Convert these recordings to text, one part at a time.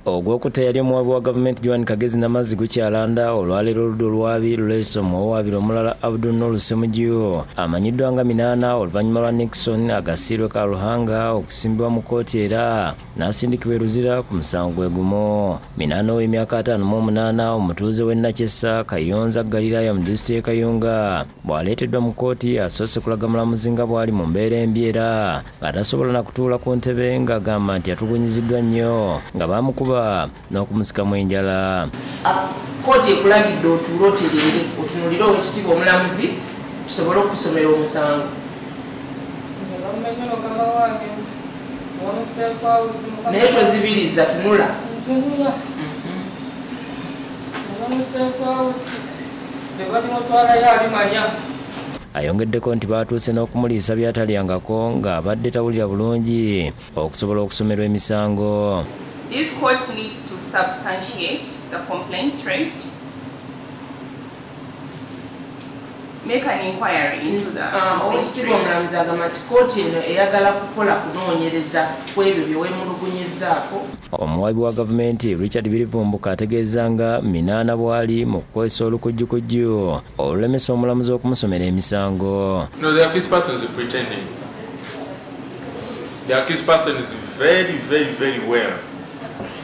Ogwokutta yali omuwabi wa gavumenti Joan Kagezi Namazzi gukyalanda olwaleero oludda olwabi luleese omuwawaabira omulala Abdul Noor Ssemujju amanyiddwa nga Minaana oluvannyuma lwa Nixon agasiirwe Karuhanga okusimbibwa mu kkooti era n'asindikibwa e Luzira ku musango gwe gumu. Minaana ow'emyaka 58 omutuuze w'e Nakyessa Kayonza Galiraaya mu disitulikiti y'e Kayunga bw'aleeteddwa mu kkooti asoose kulaga mulamuzi nga bw'ali mu mbeera embi era nga tasobola na kutuula ku ntebe ng'agamba nti yatulugunyiziddwa nnyo nga baamukuba n'okumusikamu enjala. Kkooti ekulagidde otuule otereere otunuulire ow'ekitiibwa omulamuzi tusobole okusomera omusango. Naye tozibiriza tunula. Ayongeddeko nti baatuuse n'okumuliisa by'atalyangako ng'abadde tawulira bulungi okusobola okusomerwa emisango. This court needs to substantiate the complaints raised, make an inquiry into the complaints Owekitiibwa raised. Omulamuzi agamba nti kkooti eno eyagala kukola kunoonyereza ku ebyo bye weemulugunyizzaako. Omuwabi wa gavumenti Richard Birivumbuka ategeeza nga Minaana bw'ali mu kukozesa olukujjukujju olulemesa omulamuzi okumusomera emisango. No, the accused person is pretending. The accused person is very, very, very well.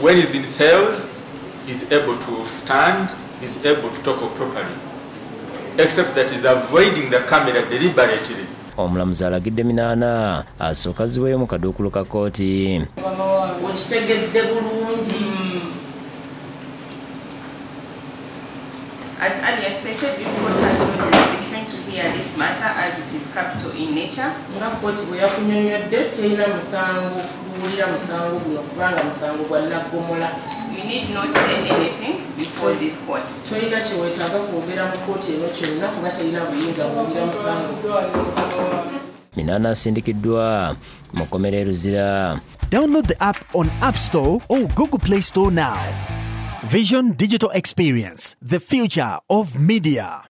When he's in cells, he's able to stand, he's able to talk properly. Except that he's avoiding the camera deliberately. Omulamuzi alagidde Minaana asooke azzibweyo mu kaduukulu ka kkooti. Okitegedde bulungi. As earlier stated, this court has no jurisdiction to hear this matter as it is capital in nature. Nga kkooti bwe yakunnyonnyodde terina musango guwulira musango guno kubanga musango gwa naggomola. You need not say anything before this court. Tolina kye weetaaga kwogera mu kkooti eno kyonna kuba terina buyinza buwulira musango. Minaana asindikiddwa mu kkomera e Luzira. Download the app on App Store or Google Play Store now. Vision Digital Experience, the future of media.